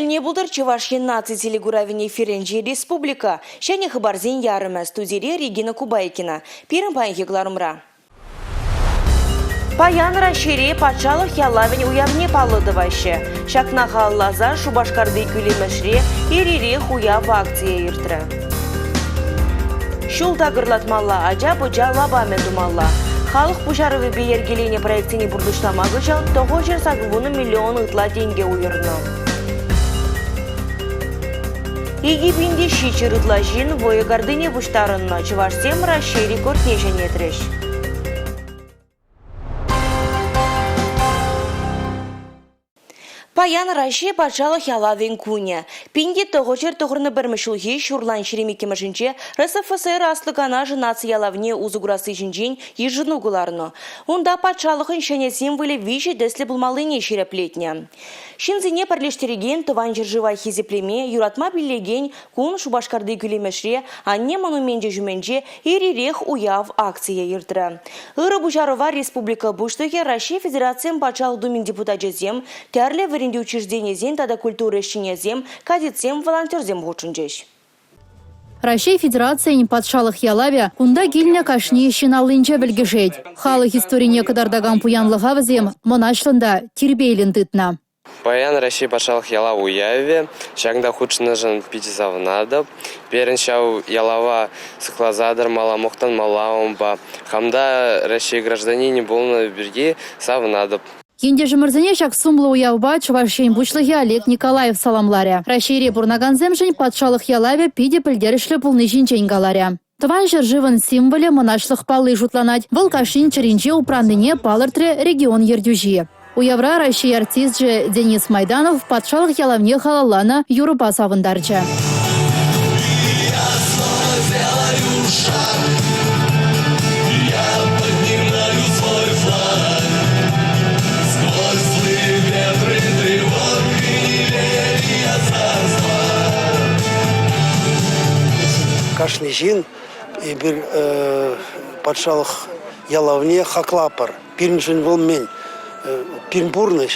тӗлне пултӑр Чӑваш Ен наци телекуравӗн эфирӗнчи республика ҫӗнӗ хыпарсен ярӑмӗ. Студире Регина Кубайкина. Пирӗн паянхи кӑларӑмра. Паян Раҫҫейре патшалӑх ялавӗн уявне паллӑ тӑваҫҫӗ. Ҫакна халалласа Шупашкарти кӳлемӗшре ир-ирех уяв акцийӗ иртрӗ. Ҫул такӑрлатмалла, ача-пӑча лапамӗ тумалла. Халӑх пуҫарӑвӗпе йӗркеленӗ проектсене пурнӑҫлама кӑҫал 980 миллион ытла тенкӗ уйӑрнӑ. 2007 ытла ҫын вӑйӑ картине пуҫтарӑннӑ. Чӑвашсем Раҫҫей рекордне ҫӗнетрӗҫ. Паян Раҫҫей патшалӑх ялавӗн кунӗ. 1991 ҫулхи ҫурлан 22-мӗшӗнче РСФСР Аслӑ Канашӗ наци ялавне усӑ курасси ҫинчен йышӑну кӑларнӑ. Унта патшалӑхӑн ҫӗнӗ символӗ виҫӗ тӗслӗ пулмаллине ҫирӗплетнӗ. Ҫынсене пӗрлештерекен Тӑван ҫӗршыва хисеплеме, юратма пиллекен кун Шупашкарти кӳлемӗшре Анне монуменчӗ ҫумӗнче ир-ирех уяв акцийӗ иртрӗ. Ырӑ пуҫарӑва республика Пуҫлӑхӗ, Раҫҫей Федерацийӗн Патшалӑх Думин депутачӗсем, тӗрлӗ вӗрентӳ учрежденийӗсен тата культура ӗҫченӗсем, кадетсем, волонтерсем хутшӑнчӗҫ. Раҫҫей Федерацийӗн патшалӑх ялавӗ кунта килнӗ кашни ҫын аллинче вӗлкӗшет. Халӑх историне кӑтартакан пуянлӑха вӗсем мӑнаҫлӑн та тирпейлӗн тытнӑ. Паян Раҫҫей патшалӑх ялав уявӗ. Ҫакӑнта хутшӑннӑшӑн питӗ савӑнатӑп. Пирӗн ҫав ялава сыхласа тӑрмалла, мухтанмалла унпа. Хам та Раҫҫей гражданинӗ пулнӑ пирки савӑнатӑп. Ентешӗмӗрсене ҫак сумлӑ уявпа Чӑваш Ен Пуҫлӑхӗ Олег Николаев саламларӗ. Раҫҫейре пурӑнакансемшӗн патшалӑх ялавӗ питӗ пӗлтерӗшлӗ пулни ҫинчен каларӗ. Тӑван ҫӗршывӑн символӗ мӑнаҫлӑх палли шутланать. Вӑл кашнин чӗринче упраннине палӑртрӗ регион ертӳҫи. Уявра Раҫҫей артисчӗ Денис Майданов патшалӑх ялавне халалланӑ юрӑпа савӑнтарчӗ. Кашни ҫын эпир патшалӑх ялавне хаклатпӑр. Пирӗншӗн вӑл мӗн? Пирӗн пурнӑҫ.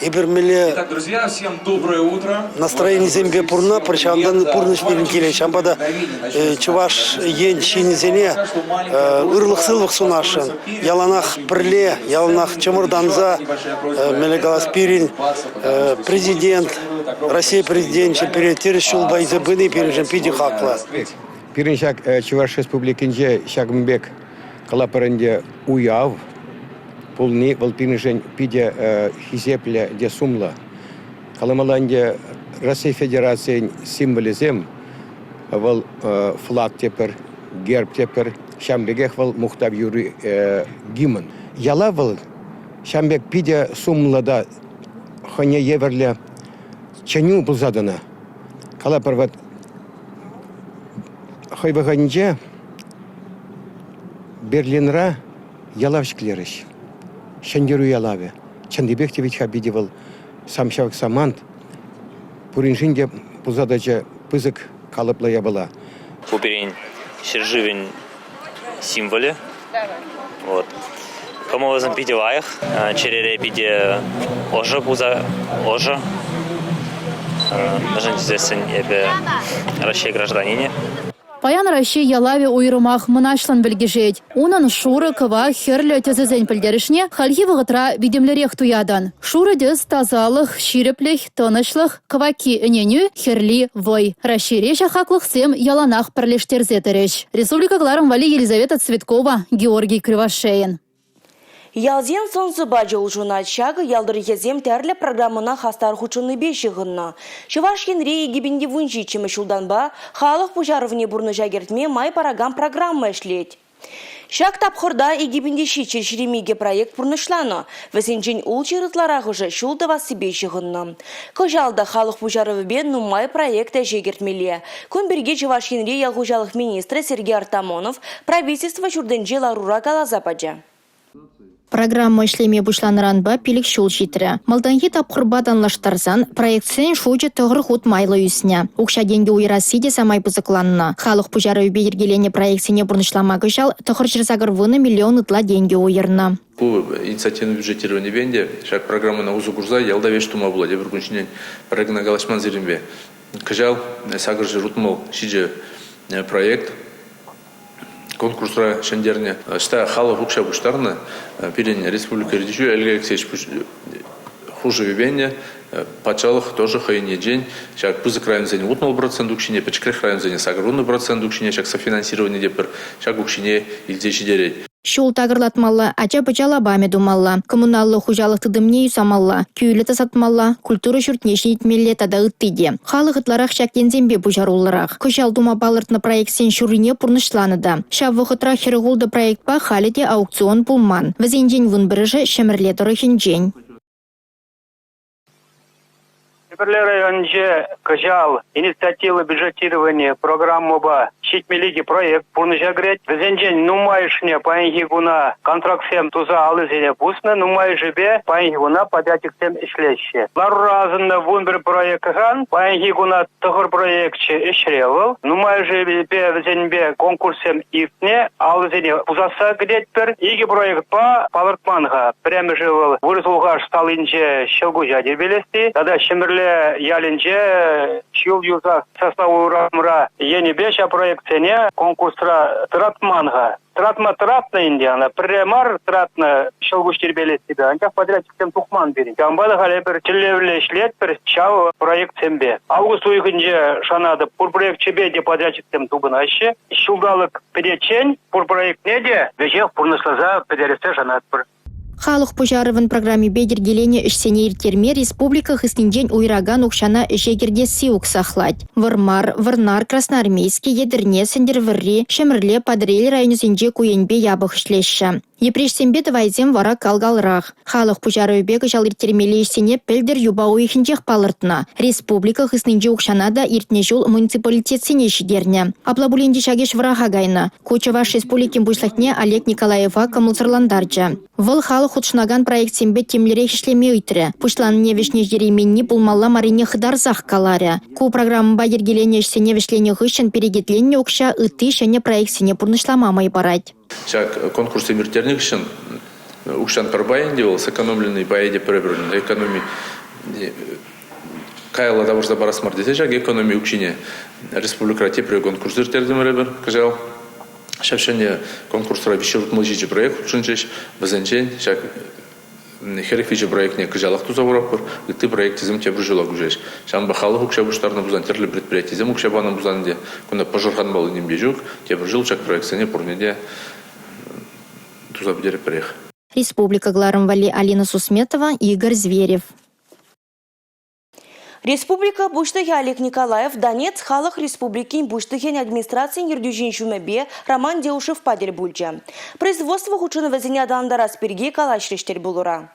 Эпир мӗнле Итак, друзья, всем доброе утро. настроенисемпе пурӑнатпӑр, ҫавӑнтан пурнӑҫ пирӗн килет. Ҫавӑнпа та Чӑваш Ен ҫыннисене ырлӑх-сывлӑх сунасшӑн. Яланах пӗрле, яланах чӑмӑртанса, мӗнле калас, пирӗн президент, Россия президенчӗ пире тӗрӗс ҫулпа илсе пыни пирӗншӗн питӗ хаклӑ. Пирӗн ҫак Чӑваш Республикинче ҫакӑн пек калатпӑр ӗнтӗ уяв пулни вӑл пирӗншӗн питӗ хисеплӗ те сумлӑ. Каламалла ӗнтӗ Раҫҫей Федерацийӗн символӗсем вӑл флаг тепӗр, герб тепӗр, ҫавӑн пекех вӑл мухтав юрри гимн. Яла вӑл ҫавӑн пек питӗ сумлӑ та хӑйне евӗрлӗ чӗнӳ пулса тӑнӑ. Калапӑр, вот хӑй вӑхӑтӗнче Берлинра ялав ҫӗклерӗҫ. Ҫӗнтерӳ ялавӗ. Чӑннипех те вӗт-ха питӗ вӑл сам ҫав самант пуриншӗн те пулса тӑчӗ пысӑк калӑплӑ япала. Ку пирӗн ҫӗршывӗн символӗ. Вот. Кӑмӑлӗсем питӗ лайӑх, чӗрере питӗ ӑшӑ пулса ӑшӑ. Мӗншӗн тесессӗн эпӗ Раҫҫей гражданинӗ. Паян Раҫҫей ялавӗ уйрӑмах мӑнаҫлӑн вӗлкӗшет. Унӑн шурӑ, кӑвак, хӗрлӗ тӗсӗсен пӗлтерӗшне хальхи вӑхӑтра витӗмлӗрех туятӑн. Шурӑ тӗс – тасалӑх, ҫирӗплӗх, тӑнӑҫлӑх, кӑвакки – ӗненӳ, хӗрли – вӑй. Раҫҫейре ҫак хаклӑхсем яланах пӗрлештерсе тӑрӗҫ. Республика кӑларӑм валли Елизавета Цветкова, Георгий Кривошеин. Ялсен сӑн-сӑпачӗ улшӑнать. Ҫакӑ ял тӑрӑхӗсем тӗрлӗ программӑна хастар хутшӑннипе ҫыхӑннӑ. Чӑваш Енре 2017-мӗш ҫултанпа халӑх пуҫарӑвне пурнӑҫа кӗртме май паракан программа ӗҫлет. Ҫак тапхӑрта 2007-22 проект пурнӑҫланӑ. Вӗсенчен ултҫӗр ытларахӑшӗ ҫул тӑвассипе ҫыхӑннӑ. Кӑҫал та халӑх пуҫарӑвӗпе нумай проект ӗҫе кӗртмелле. Кун пирки Чӑваш Енри ял хуҫалӑх министрӗ Сергей Артамонов Правительство ҫуртӗнче ларура каласа пачӗ. Программа ӗҫлеме пуҫланӑранпа 5 ҫул ҫитрӗ. Малтанхи тапхӑрпа танлаштарсан проектсен шучӗ 9 хут майлӑ ӳснӗ. Укҫа-тенкӗ уйӑрасси те самай пысӑкланнӑ. Халӑх пуҫарӑвӗпе йӗркеленӗ проектсене пурнӑҫлама кӑҫал 980 миллион ытла тенкӗ уйӑрнӑ. Ку инициативный бюджетированипе ӗнтӗ ҫак программӑна усӑ курса ялта ӗҫ тума пулать. Эпир кун ҫинчен пӗрре кӑна калаҫман сирӗнпе. Кӑҫал 867 проект конкурсра ҫӗнтернӗ. Ӑҫта халӑх укҫа пуҫтарнӑ, пирӗн республика ертӳҫи Олег Алексеевич хушӑвӗпе ӗнтӗ патшалӑх тоже хӑйӗн енчен ҫак пысӑк районсен 60% укҫине, пӗчӗкрех районсене 80% укҫине ҫак софинансировани тепӗр ҫак укҫине илсе ҫитерет. Ҫул такӑрлатмалла, ача-пӑча лапамӗ тумалла, коммуналлӑ хуҫалӑх тытӑмне юсамалла, кӳлӗ тасатмалла, культура ҫуртне ҫӗнетмелле тата ытти те. Халӑх ытларах ҫак енсемпе пуҫаруллӑрах. Кӑҫал тума палӑртнӑ проектсен ҫуррине пурнӑҫланӑ та. Ҫав вӑхӑтрах 46 проектпа халӗ те аукцион пулман. Вӗсенчен 11-шӗ Ҫӗмӗрле тӑрӑхӗнчен. Ҫӗмӗрле районӗнче кӑҫал инициатива бюджетировани программӑпа 72 проект пурнӑҫа кӗрет. Вӗсенчен нумайӑшне паянхи куна контрактсем туса аллисене пуснӑ, нумайӑшӗпе паянхи куна подрядчиксем ӗҫлеҫҫӗ. Ларура асӑннӑ 11 проектран паянхи куна 9 проекчӗ ӗҫре вӑл. Нумайӑшӗпе вӗсемпе конкурссем иртнӗ, алӑсене пусасса кӗтетпӗр. Икӗ проектпа палӑртман-ха. Пӗрремӗшӗ вӑл Вырӑс Улхаш салинче ҫӑлкуҫа тирпейлесси тата Ҫӗмӗрле ялӗнче ҫул юсас Сосна урамра енӗпе ҫав проектсене конкурсра тӑратман-ха. Тӑратма тӑратнӑ ӗнтӗ ӑна, пӗрре мар тӑратнӑ ҫӑлкуҫ тирпейлессипе, анчах подрядчиксем тухман пирӗн. Ҫавӑнпа та халь эпир тӗллевлӗ ӗҫлетпӗр ҫав проектсемпе. Август уйӑхӗнче шанатӑп, пур проекчӗпе те подрядчиксем тупӑнаҫҫӗ. Ҫулталӑк пӗтеччен пур проектне те веҫех пурнӑҫласа пӗтерессе шанатпӑр. Халӑх пуҫарӑвӗн программипе йӗркеленӗ ӗҫсене ирттерме республика хыснинчен уйӑракан укҫана ӗҫе кӗртесси уксахлать. Вӑрмар, Вӑрнар, Красноармейски, Етӗрне, Сӗнтӗрвӑрри, Ҫӗмӗрле, Патӑрьел районӗсенче ку енпе япӑх ӗҫлеҫҫӗ. Йӗпреҫсемпе Тӑвайсем вара кал-калрах. Халӑх пуҫарӑвӗпе кӑҫал ирттермелли ӗҫсене пӗлтӗр юпа уйӑхӗнчех палӑртнӑ. Республика хыснинчи укҫана та иртнӗ ҫул муниципалитетсене ҫитернӗ. Апла пулин те ҫак ӗҫ вӑраха кайнӑ. Ку Чӑваш Республикин Пуҫлӑхне Олег Николаева кӑмӑлсӑрлантарчӗ. Вӑл халӑх хутшӑнакан проектсемпе тимлӗрех ӗҫлеме ыйтрӗ. Пуҫланине вӗҫне ҫитерейменни пулмалла маррине хытарсах каларӗ. Ку программӑпа йӗркеленӗ ӗҫсене вӗҫленӗ хыҫҫӑн перекетленнӗ укҫа ытти ҫӗнӗ проектсене пурнӑҫлама май парать. Ҫак конкурссем ирттернӗ хыҫҫӑн укҫан пӗр пайӗ ӗнтӗ вӑл, сэкономленный пайӗ те пӗр-пӗр экономи каялла тавӑрса парас мар тесе ҫак экономи укҫине республикӑра тепре конкурс ирттертӗмӗр эпир кӑҫал. Ҫав ҫӗнӗ конкурсра 367 проект хутшӑнчӗҫ. Вӗсенчен ҫак 43 проектне кӑҫалах туса хуратпӑр, ытти проекчӗсем тепӗр ҫула куҫаҫ. Ҫавӑнпа халӑх укҫа пуҫтарнӑ пулсан, тӗрлӗ предприятисем укҫа панӑ пулсан ӗнтӗ кунта пӑшӑрханмалли ним те ҫук. Тепӗр ҫул ҫак проектсене пурне те туса пӗтеретпӗрех. Республика кӑларӑм валли Алина Сусметова, Игорь Зверев. Республика Пуҫлӑхӗ Олег Николаев Донецк Халӑх Республикин Пуҫлӑхӗн администрацийӗн ертӳҫин ҫумӗпе Роман Деушевпа тӗл пулчӗ. Производство хутшӑнӑвӗсене аталантарас пирки калаҫрӗҫ тӗл пулура.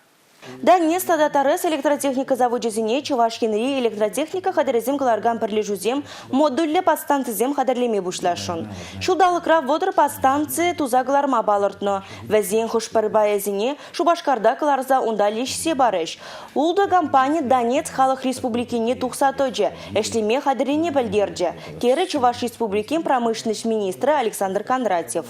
Донецк тата Торез электротехника завочӗсене Чӑваш Енри электротехника хатӗрӗсем кӑларакан пӗрлешӳсем модульлӗ подстанцисем хатӗрлеме пуҫласшӑн. Ҫулталӑкра 30 подстанци туса кӑларма палӑртнӑ. Вӗсен хӑш-пӗр пайӗсене Шупашкарта кӑларса унта леҫсе парӗҫ. Ултӑ компани Донецк Халӑх Республикине тухса тӑчӗ, ӗҫлеме хатӗррине пӗлтерчӗ, терӗ Чӑваш Республикин промышленноҫ министрӗ Александр Кондратьев.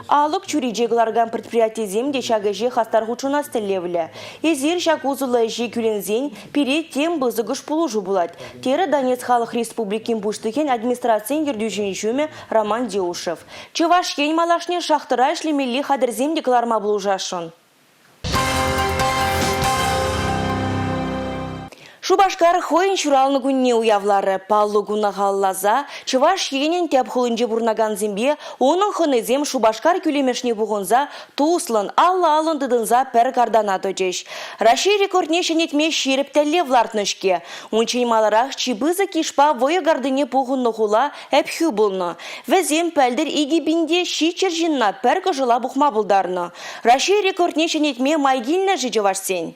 Алӑк чӳрече кӑларакан предприятисем те ҫак ӗҫе хастар хутшӑнас тӗллевлӗ. Эсир ҫак усӑллӑ ӗҫе кӳленсен пире тем пысӑкӑш пулӑшу пулать, терӗ Донецк Халӑх Республикин Пуҫлӑхӗн администрацийӗн ертӳҫин ҫумӗ Роман Деушев. Чӑваш Ен малашне шахтӑра ӗҫлемелли хатӗрсем те кӑларма пулӑшасшӑн. Шупашкар хӑйӗн ҫуралнӑ кунне уявларӗ. Паллӑ куна халалласа Чӑваш Енӗн тӗп хулинче пурӑнакансемпе унӑн хӑнисем Шупашкар кӳлемӗшне пухӑнса туслӑн, алла-аллӑн тытӑнса пӗр картана тӑчӗҫ. Раҫҫей рекордне ҫӗнетме ҫирӗп тӗллев лартнӑ-ҫке. Унччен маларах чи пысӑк йышпа вӑйӑ картине пухӑннӑ хула Ӗпхӳ пулнӑ. Вӗсем пӗлтӗр 2700 ҫынна пӗр кӑшӑла пухма пултарнӑ. Раҫҫей рекордне ҫӗнетме май килнӗ-ши чӑвашсен?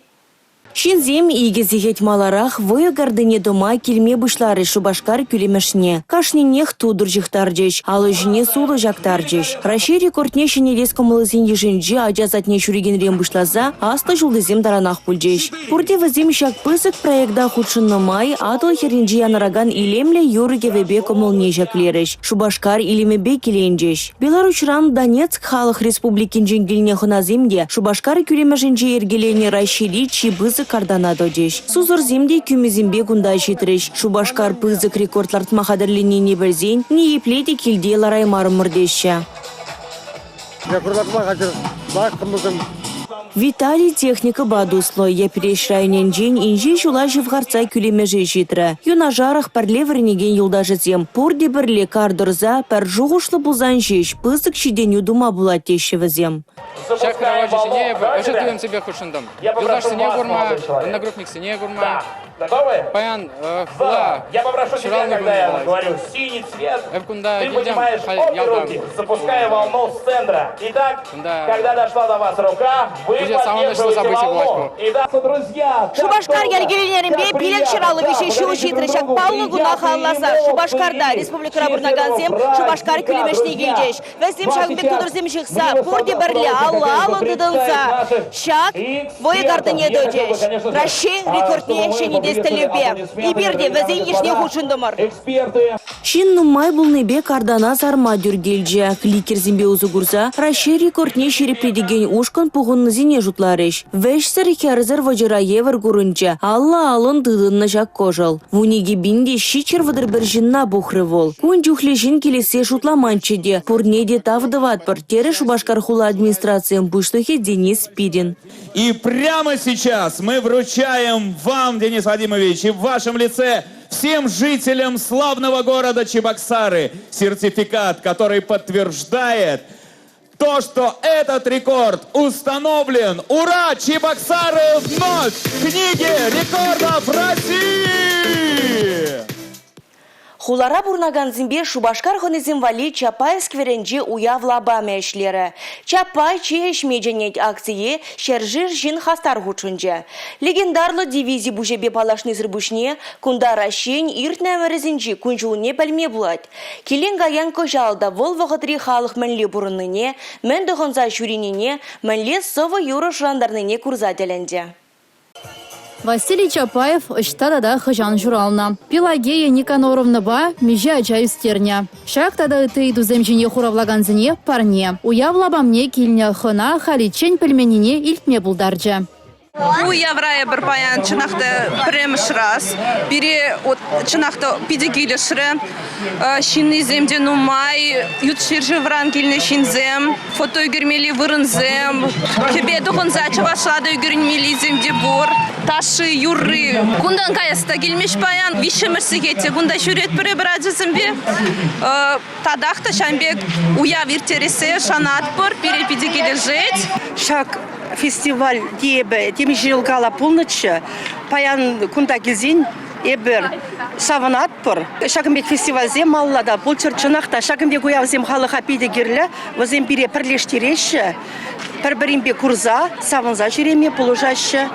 Ҫынсем икӗ сехет маларах вӑйӑ картине тӑма килме пуҫларӗҫ Шупашкар кӳлемӗшне. Кашнинех тутӑр ҫыхтарчӗҫ, алӑ ҫине сулӑ ҫактарчӗҫ. Раҫҫей рекордне ҫӗнетес кӑмӑллисен йышӗнче ача садне ҫӳрекенрен пуҫласа аслӑ ҫултисем таранах пулчӗҫ. Пурте вӗсем ҫак пысӑк проекта хутшӑннӑ май Атӑл хӗрринче янӑракан илемлӗ юрӑ-кӗвӗпе кӑмӑлне ҫӗклерӗҫ, Шупашкар илемӗпе киленчӗҫ. Беларуҫран Донецк Халӑх Республикинчен килнӗ хӑнасем те Шупашкар кӳлемӗшӗнче йӗркеленӗ Раҫҫейри чи пысӑк картана тӑчӗҫ. Сусӑрсем те кӳмесемпе кунта ҫитрӗҫ. Шупашкар пысӑк рекорд лартма хатӗрленнине пӗлсен ниепле те килте лараймарӑмӑр теҫҫӗ. Рекорд лартма хатӗр. Виталий техникӑпа туслӑ. Йӗпреҫ районӗнчен инҫе ҫула ҫывхартса кӳлемӗше ҫитрӗ. Юнашарах пӗрле вӗренекен юлташӗсем. Пурте пӗрле кар тӑрса пӗр шухӑшлӑ пулсан ҫеҫ пысӑк ҫитӗнӳ тума пулать теҫҫӗ вӗсем. Ҫак ачасене эпӗ ӑшӑ туйӑмсемпе хутшӑнтӑм. Юлташсене курма, одногруппниксене курма. Паян хула ҫуралнӑ кун пулать. Эп кунта килтӗм халь ялтан. Кунта питӗ савӑнӑҫлӑ событи пулать ку. Шупашкар йӗркеленӗренпе 553 ҫул ҫитрӗ. Ҫак паллӑ куна халалласа Шупашкарта республикӑра пурӑнакансем Шупашкар кӳлемӗшне килчӗҫ. Вӗсем ҫакӑн пек тутӑрсем ҫыхса, пурте пӗрле алла-алӑ тытӑнса ҫак вӑйӑ картине тӑчӗҫ. Раҫҫей рекордне ҫӗнетес тӗллевпе эпир те вӗсен йышне хутшӑнтӑмӑр. Ҫын нумай пулнипе картана сарма тӳр килчӗ. Кликерсемпе усӑ курса Раҫҫей рекордне ҫирӗплетекен ушкӑн пухӑннисене шутларӗҫ. Вӗҫсӗр-хӗрсӗр вӑчӑра евӗр курӑнчӗ алла-аллӑн тытӑннӑ ҫак кӑшӑл. 12 731 ҫынна пухрӗ вӑл. Кун чухлӗ ҫын килессе шутламанччӗ те. Пурне те тав тӑватпӑр, терӗ Шупашкар хула администрацийӗн пуҫлӑхӗ Денис Спирин. И прямо сейчас мы вручаем вам, Денис Вадимович, и в вашем лице всем жителям славного города Чебоксары сертификат, который подтверждает то, что этот рекорд установлен. Ура! Чебоксары вновь в книге рекордов России! Хулара пурӑнакансемпе Шупашкар хӑнисем валли Чапаев скверӗнче уяв лапамӗ ӗҫлерӗ. Чапай чей ӗҫме чӗнет акцие ҫӗршер ҫын хастар хутшӑнчӗ. Легендарлӑ дивизи пуҫӗпе паллашнисӗр пуҫне кунта Раҫҫейӗн иртнӗ ӗмӗрӗсенчи кун-ҫулне пӗлме пулать. Килен-каян кӑҫал та вӑл вӑхӑтри халӑх мӗнле пурӑннине, мӗн тӑхӑнса ҫӳренине, мӗнле сӑвӑ-юрӑ шӑрантарнине курса тӗлӗнчӗ. Василий Чапаев ӑҫта тата хӑҫан ҫуралнӑ? Пелагея Никоноровнӑпа миҫе ача ӳстернӗ? Ҫак тата ытти ыйтусем ҫине хуравлакансене парне. Уяв лапамне килнӗ хӑна халиччен пӗлменнине илтме пултарчӗ. Ку уявра эпир паян чӑнах та пӗрремӗш раз. Пире чӑнах та питӗ килӗшрӗ. Ҫыннисем те нумай, ют ҫӗршывран килнӗ ҫынсем, фото ӳкермелли вырӑнсем, кӗпе тӑхӑнса чӑвашла та ӳкермеллисем те пур. Ташши, юрри. Кунтан каяс та килмест паян. Виҫҫӗмӗш сехет те кунта ҫӳретпӗр эпир ачасемпе. Татах та ҫавӑн пек уяв ирттерессе шанатпӑр. Пире питӗ килӗшет. Ҫак фестиваль эпӗ темиҫе ҫул кала пулнӑччӗ. Паян кунта килсен эпир савӑнатпӑр. Ҫакӑн пек фестивальсем малалла та пулччӑр. Чӑнах та ҫакӑн пек уявсем халӑха питӗ кирлӗ. Вӗсем пире пӗрлештереҫҫӗ, пӗр-пӗринпе курса, савӑнса ҫӳреме пулӑшаҫҫӗ.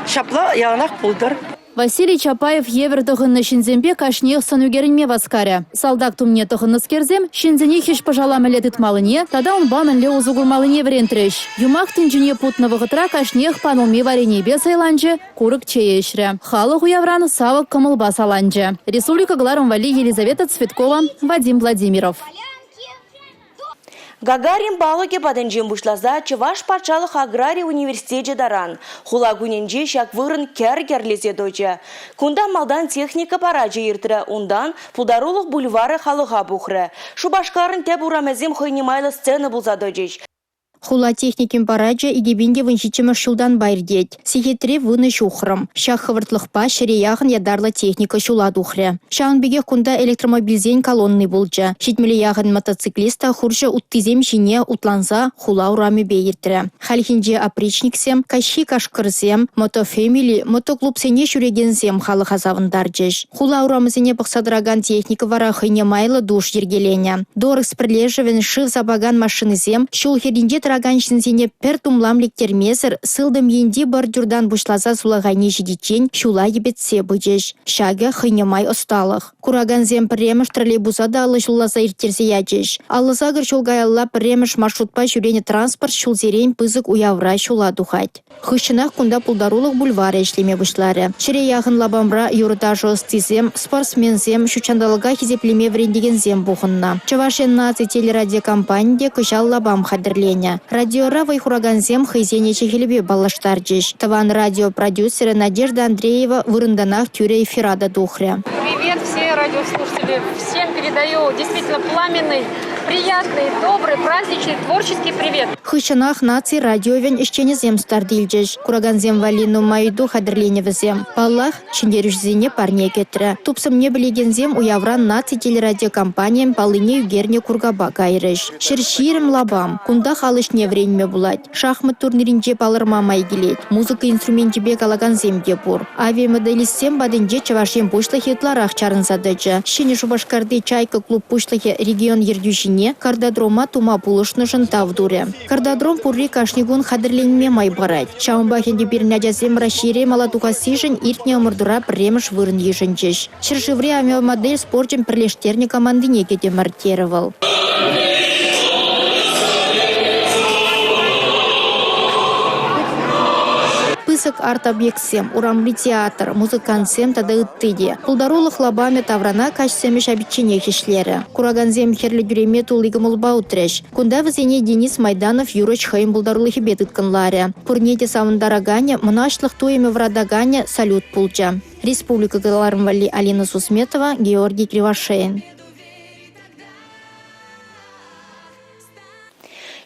Ҫапла яланах пултӑр. Василий Чапаев евӗр тӑхӑннӑ ҫынсемпе кашниех сӑн ӳкерӗнме васкарӗ. Салтак тумне тӑхӑннӑскерсем ҫынсене хӗҫ-пӑшала мӗнле тытмаллине тата унпа мӗнле усӑ курмаллине вӗрентрӗҫ. Юмах тӗнчине путнӑ вӑхӑтра кашниех панулми варенийӗпе сӑйланчӗ, курӑк чейӗ ӗҫрӗ. Халӑх уявран савӑк кӑмӑлпа саланчӗ. Республика кӑларӑм валли Елизавета Цветкова, Вадим Владимиров. Гагарин палӑкӗ патӗнчен пуҫласа Чӑваш патшалӑх аграри университечӗ таран хула кунӗнче ҫак вырӑн кӗр кӗрлесе тӑчӗ. Кунта малтан техника парачӗ иртрӗ, унтан пултарулӑх бульварӗ халӑха пухрӗ. Шупашкарӑн тӗп урамӗсем хӑйне майлӑ сцена пулса тӑчӗҫ. Хула техникин парачӗ 2017-мӗш ҫултанпа иртет. Сехетре 10 ҫухрӑм. Ҫак хӑвӑртлӑхпа ҫӗре яхӑн ятарлӑ техника ҫула тухрӗ. Ҫавӑн пекех кунта электромобильсен колонни пулчӗ. 70 яхӑн мотоциклист та хурҫӑ уттисем ҫине утланса хула урамӗпе иртрӗ. Хальхинче опричниксем, каҫхи кашкӑрсем, мотофэмили, мотоклубсене ҫӳрекенсем халӑха савӑнтарчӗҫ. Хула урамӗсене пӑхса тӑракан техника вара хӑйне майлӑ душ йӗркеленӗ. Дорекс пӗрлешӗвӗн шыв сапакан машинисем ҫул хӗрринче. тӑракан ҫынсене пӗр тумлам лектермесӗр сылтӑм енчи бордюртан пуҫласа сулахайне ҫитиччен ҫула йӗпетсе пычӗҫ. Ҫакӑ хӑйне май ӑсталӑх. Куракансем пӗрремӗш троллейбуса та алӑ ҫулласа ирттерсе ячӗҫ. 58 ҫул каялла пӗрремӗш маршрутпа ҫӳренӗ транспорт ҫулсерен пысӑк уявра ҫула тухать. Хыҫҫӑнах кунта пултарулӑх бульварӗ ӗҫлеме пуҫларӗ. Ҫӗре яхӑн лапамра юрӑ-ташӑ ӑстисем, спортсменсем, ҫут ҫанталӑка хисеплеме вӗрентекенсем пухӑннӑ. Чӑваш Ен наци телерадиокомпани те кӑҫал лапам хатӗрленӗ. Радиора вӑй хуракансем хӑйсен ӗҫӗ-хӗлӗпе паллаштарчӗҫ. Тӑван радио продюсерӗ Надежда Андреева вырӑнтанах тӳрӗ эфира та тухрӗ. Привет все радиослушатели. Всем передаю действительно пламенный, приятный, добрый, праздничный, творческий привет. Хыҫҫӑнах наци радиовӗн ӗҫченӗсем старт илчӗҫ. Куракансем валли нумай ыйту хатӗрленӗ вӗсем. Паллах, ҫӗнтерӳҫӗсене парне кӗтрӗ. Тупсӑмне пӗлекенсем уявра наци телерадиокомпанийӗн паллине ӳкернӗ куркапа кайрӗҫ. 120 лапам. Кунтах ал ӗҫне вӗренме пулать. Шахмат турнирӗнче палӑрма май килет. Музыка инструменчӗпе калакансем те пур. Авиамоделистсем патӗнче Чӑваш Ен Пуҫлӑхӗ ытларах чарӑнса тӑчӗ. Ҫӗнӗ Шупашкарти «Чайка» клуб пуҫлӑхӗ регион ертӳҫине картодрома тума пулӑшнӑшӑн тав турӗ. Картодром пурри кашни кун хатӗрленме май парать. Ҫавӑнпах ӗнтӗ пирӗн ачасем Раҫҫейре мала тухассишӗн иртнӗ ӑмӑртура пӗрремӗш вырӑн йышӑнчӗҫ. Ҫӗршыври авиамодель спорчӗн пӗрлештернӗ командине кӗтӗмӗр, терӗ вӑл. Пысӑк арт-объектсем, урамри театр, музыкантсем тата ытти те. Пултарулӑх лапамӗ таврана каҫ сӗмӗ ҫапичченех ӗҫлерӗ. Куракансем Хӗрлӗ тӳреме тулли кӑмӑлпа утрӗҫ. Кунта вӗсене Денис Майданов юрӑҫ хӑйӗн пултарулӑхӗпе тыткӑнларӗ. Пурне те савӑнтараканӗ, мӑнаҫлӑх туйӑмӗ вӑратаканӗ салют пулчӗ. Республика кӑларӑм валли Алина Сусметова, Георгий Кривошеин.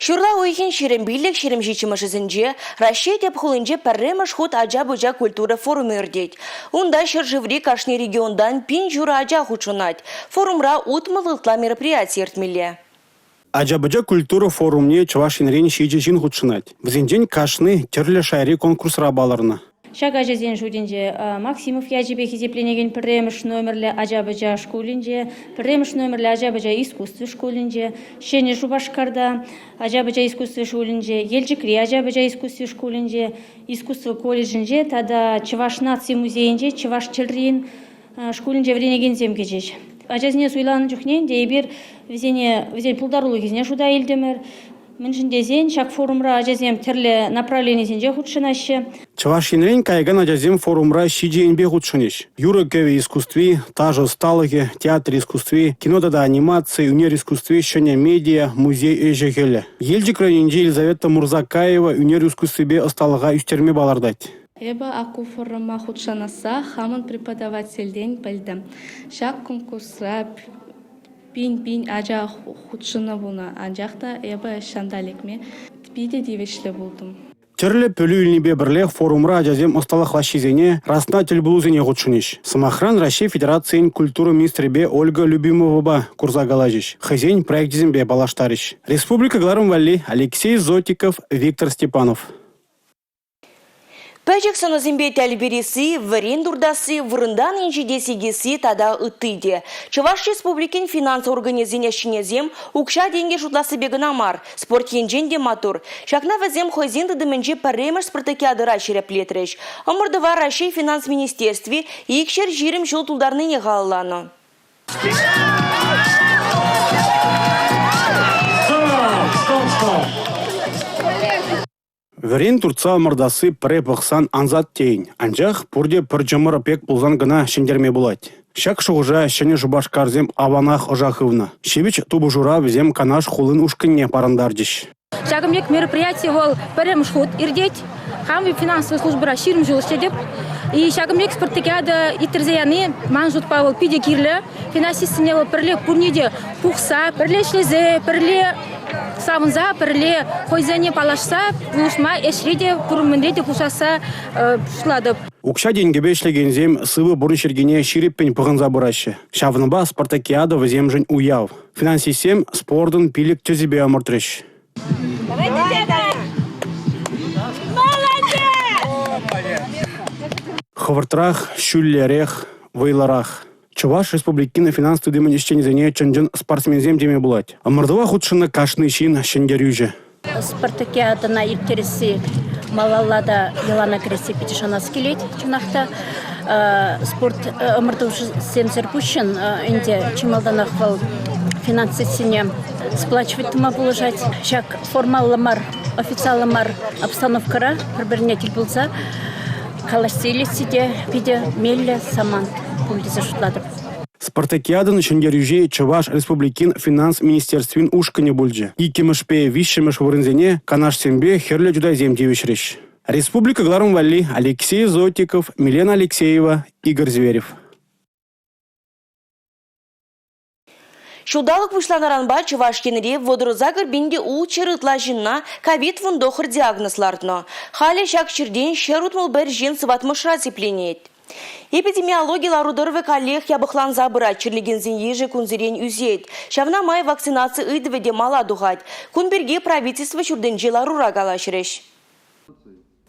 Ҫурла уйӑхӗн 25-27-мӗшӗсенче Раҫҫей тӗп хулинче пӗрремӗш хут ача-пӑча культура форумӗ иртет. Унта ҫӗршыври кашни регионтан 1500 ача хутшӑнать. Форумра 60 ытла мероприяти иртмелле. Ача-пӑча культура форумне Чӑваш Енрен 7 ҫын хутшӑнать. Вӗсенчен кашни тӗрлӗ шайри конкурсра палӑрнӑ. Ҫак ачасен шутӗнче Максимов ячӗпе хисепленекен пӗрремӗш номерлӗ ача-пӑча шкулӗнче, пӗрремӗш номерлӗ ача-пӑча искусство шкулӗнче, Ҫӗнӗ Шупашкарта ача-пӑча искусство шкулӗнче, Елчӗкри ача-пӑча искусство шкулӗнче, искусство колледжӗнче тата Чӑваш наци музейӗнче чӑваш тӗррин шкулӗнче вӗренекенсем кӗчӗҫ. Ачасене суйланӑ чухне ӗнтӗ эпир вӗсене вӗсен пултарулӑхӗсене шута илтӗмӗр. Мӗншӗн тесен ҫак форумра ачасем тӗрлӗ направленисенче хутшӑнаҫҫӗ. Чӑваш Енрен каякан ачасем форумра 7 енпе хутшӑнӗҫ. Юрӑ-кӗвӗ искусстви, ташӑ ӑсталӑхӗ, театр искусстви, кино тата анимаци, ӳнер искусстви, ҫӗнӗ медиа, музей ӗҫӗ-хӗлӗ. Елчӗк районӗнчи Елизавета Мурзакаева ӳнер искусствипе ӑсталӑха ӳстерме палӑртать. Эпӗ ку форума хутшӑнасса хамӑн преподавательтен пӗлтӗм. Ҫак конкурсра пин-пин ача хутшӑннӑ пулнӑ, анчах та эпӗ ҫанта лекме питӗ тивӗҫлӗ пултӑм. Тӗрлӗ пӗлӳ илнипе пӗрлех форумра ачасем ӑсталӑх лаҫҫисене, расна тӗл пулусене хутшӑнӗҫ. Сӑмахран, Раҫҫей Федерацийӗн культура министрӗпе Ольга Любимовӑпа курса калаҫӗҫ, хӑйсен проекчӗсемпе паллаштарӗҫ. Республика кӑларӑм валли Алексей Зотиков, Виктор Степанов. Пӗчӗк сӑнӑсемпе тӗл пересси, вӗрен туртасси, вырӑнтан инҫете сикесси тата ытти те. Чӑваш Республикин финанс органӗсен ӗҫченӗсем укҫа-тенкӗ шутлассипе кӑна мар, спорт енчен те маттур. Ҫакна вӗсем хӑйсен тытӑмӗнчи пӗрремӗш спартакиадӑра ҫирӗплетрӗҫ. Ӑмӑртӑва Раҫҫей финанс министерстви 220 ҫул тултарнине халалланӑ. Вӗрен туртса ӑмӑртасси пӗрре пӑхсан ансат тейӗн, анчах пурте пӗр чӑмӑр пек пулсан кӑна ҫӗнтерме пулать. Ҫак шухӑша Ҫӗнӗ Шупашкарсем аванах ӑша хывнӑ. Ҫивӗч тупӑшура вӗсем Канаш хулин ушкӑнне парӑнтарчӗҫ. Ҫакӑн пек мероприяти вӑл пӗрремӗш хут иртет. Хам финансовый службӑра 20 ҫул ӗҫлетӗп. И ҫакӑн пек спартакиада ирттерсе яни ман шутпа вӑл питӗ кирлӗ. Финансистсене вӑл пӗрле пурне те пухса, пӗрле ӗҫлесе, пӗрле савӑнса, пӗрле хӑйсене паллашса пулӑшма ӗҫре те, пур мӗнре те пулӑшасса шутлатӑп. Укҫа-тенкӗпе ӗҫлекенсем сывӑ пурнӑҫ йӗркине ҫирӗппӗн пӑхӑнса пыраҫҫӗ. Ҫавӑнпа спартакиада вӗсемшӗн уяв. Финансистсем спортӑн пилӗк тӗсӗпе ӑмӑртрӗҫ. Хӑвӑртрах, ҫӳллӗрех, вӑйлӑрах. Чӑваш Республикин финанс тытӑмӗн ӗҫченӗсене чӑн-чӑн спортсменсем теме пулать. Ӑмӑртӑва хутшӑннӑ кашни ҫын – ҫӗнтерӳҫӗ. Спартакиадӑна ирттересси малалла та йӑлана кӗрессе питӗ шанас килет, чӑнах та. Спорт ӑмӑртусемсӗр пуҫҫӑн ӗнтӗ чи малтанах вӑл финансистсене сплачивать тума пулӑшать. Ҫак формаллӑ мар, официаллӑ мар обстановкӑра пӗр-пӗрне тӗл пулса калаҫса илесси те питӗ меллӗ самант пуль тесе шутлатӑп. Спартакиадӑн ҫӗнтерӳҫи Чӑваш Республикин финанс министерствин ушкӑнӗ пулчӗ. Иккӗмӗшпе виҫҫӗмӗш вырӑнсене Канашсемпе Хӗрлӗ Чутайсем тивӗҫрӗҫ. Республика кӑларӑм валли Алексей Зотиков, Милена Алексеева, Игорь Зверев. Ҫулталӑк пуҫланӑранпа Чӑваш Енре 38 600 ытла ҫынна ковид-19 диагноз лартнӑ. Халӗ ҫак чиртен 161 ҫын сыватмӑшра сипленет. Эпидемиологи лару-тӑрӑвӗ каллех япӑхланса пырать, чирлекенсен йышӗ кунсерен ӳсет. Ҫавна май вакцинаци ыйтӑвӗ те мала тухать. Кун пирки правительство ҫуртӗнчи ларура калаҫрӗҫ.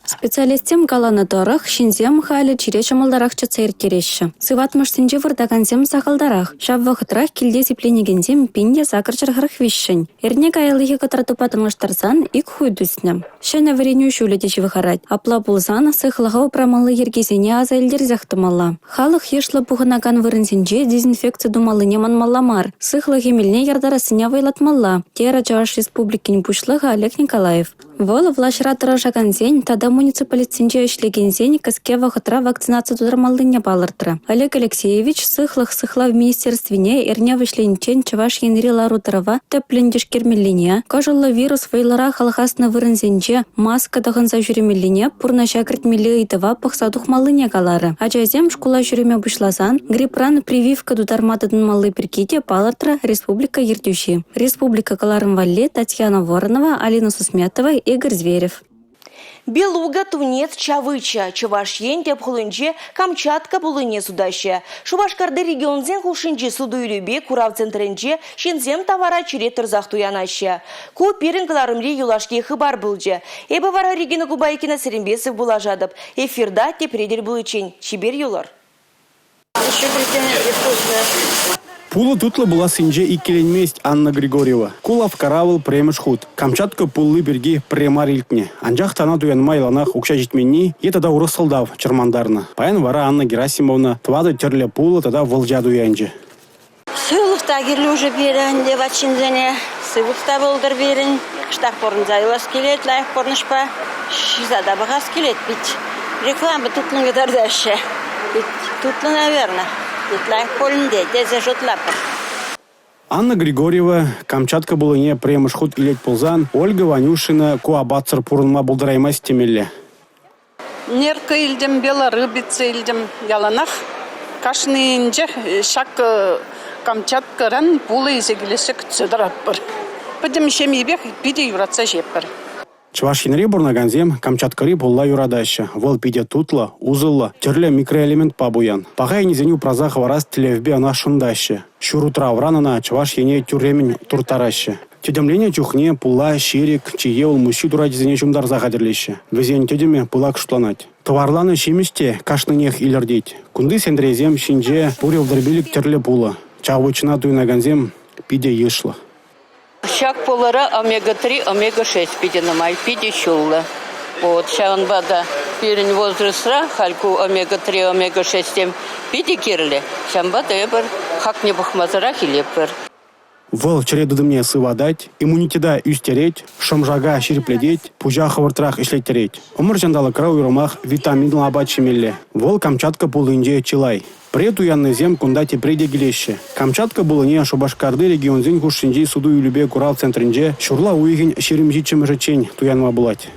Специалистсем каланӑ тӑрӑх, ҫынсем халӗ чире ҫӑмӑлтарах чӑтса ирттереҫҫӗ. Сыватмӑшсенче выртакансем сахалтарах. Ҫав вӑхӑтрах килте сипленекенсем 1843-ӗн. Эрне каяллахи кӑтартупа танлаштарсан ик хут ӳснӗ. Ҫӗнӗ вӗренӳ ҫулӗ те ҫывхарать. Апла пулсан сыхлӑха упрамалли йӗркесене аса илтерсех тӑмалла. Халӑх йышлӑ пухӑнакан вырӑнсенче дезинфекци тумаллине манмалла мар, сыхлӑх эмелне яртарассине вӑйлатмалла, терӗ Чӑваш Республикин Пуҫлӑхӗ Олег Николаев. Вӑл влаҫра тӑрӑшакансен тата муниципалитетсенче ӗҫлекенсен кӗске вӑхӑтра вакцинаци тутармаллине палӑртрӗ. Олег Алексеевич Сыхлӑх сыхлав министерствине эрне вӗҫлениччен Чӑваш Енри лару-тӑрӑва тӗплӗн тишкермеллине, кӑшӑллӑ вирус вӑйлӑрах алхаснӑ вырӑнсенче маска тӑхӑнса ҫӳремеллине пурнӑҫа кӗртмелли ыйтӑва пӑхса тухмаллине каларӗ. Ачасем шкула ҫӳреме пуҫласан грипран прививка тутарма тытӑнмалли пирки те палӑртрӗ республика ертӳҫи. Республика кӑларӑм валли Татьяна Воронова, Алина Сусметова, Игорь Зверев. Белуга, тунец, чавыча. Чӑваш Ен тӗп хулинче Камчатка пуллине сутаҫҫӗ. Шупашкарти регионсен хушшинчи суту-илӳпе курав центрӗнче ҫынсем тавара черет тӑрсах туянаҫҫӗ. Ку пирӗн кӑларӑмри юлашки хыпар пулчӗ. Эпӗ вара Регина Кубайкина сирӗнпе сывпуллашатӑп. Эфирта тепре тӗл пуличчен чипер юлӑр. Пулӑ тутлӑ пулассинче иккӗленмест Анна Григорьева. Ку лавккара вӑл пӗрремӗш хут. Камчатка пулли пирки пӗрре мар илтнӗ. Анчах та ӑна туянма яланах укҫа ҫитменни е тата урӑх сӑлтав чӑрмантарнӑ. Паян вара Анна Герасимовна тӑватӑ тӗрлӗ пулӑ тата вӑлча туянчӗ. Сывлӑх та кирлӗ уже пирӗн, ӗнтӗ ват ҫынсене. Сывлӑх та пултӑр пирӗн. Кӑштах пурӑнса юлас килет лайӑх пурнӑҫпа. Ҫыса та пӑхас килет пит. Реклама тутлӑн кӑтартаҫҫӗ. Пит тутлӑ, наверное. Пит лайӑх пуль ӗнтӗ тесе шутлатпӑр. Анна Григорьева Камчатка пулӑне пӗрремӗш хут илет пулсан, Ольга Ванюшина ку апатсӑр пурӑнма пултараймасть темелле. Нерка илтӗм, белорыбица илтӗм. Яланах кашнийӗнчех ҫак Камчаткӑран пулӑ илсе килессе кӗтсе тӑратпӑр. Пӗтӗм ҫемйипех питӗ юратса ҫиетпӗр. Чӑваш Енре пурӑнакансем Камчаткӑри пулла юратаҫҫӗ. Вӑл питӗ тутлӑ, усӑллӑ, тӗрлӗ микроэлементпа пуян. Паха енӗсене упраса хӑварас тӗллевпе ӑна шӑнтаҫҫӗ. Ҫур утравран ӑна Чӑваш Ене тӳрремӗн турттараҫҫӗ. Тӗтӗмленӗ чухне пулла ҫирӗк, чие улмуҫҫи турачӗсене ҫунтарса хатӗрлеҫҫӗ. Вӗсен тӗтӗмӗ пылак шутланать. Тӑварланӑ ҫимӗҫ те кашнинех илӗртет. Кунти сентресем ҫинче пурӗ 35 тӗрлӗ пулӑ. Чавычӑна туянакансем питӗ йышлӑ. Ҫак пулӑра омега-3, омега-6 питӗ нумай, питӗ ҫуллӑ. Вот, ҫавӑнпа та пирӗн возрастра халь ку омега-3, омега-6-сем питӗ кирлӗ. Ҫавӑнпа та эпир хакне пӑхмасӑрах илетпӗр. Вӑл чӗре тытӑмне сыватать, иммунитета ӳстерет, шӑм-шака ҫирӗплетет, пуҫа хӑвӑртрах ӗҫлеттерет. Ӑмӑр ҫанталӑкра уйрӑмах витаминлӑ апат ҫимелле. Вӑл Камчатка пуллинче чылай. Пӗрре туяннисем кунта тепре те килеҫҫӗ. Камчатка пуллине Шупашкарти регионсен хушшинчи суту-илӳпе курав центрӗнче ҫурла уйӑхӗн 27-мӗшӗччен туянма пулать.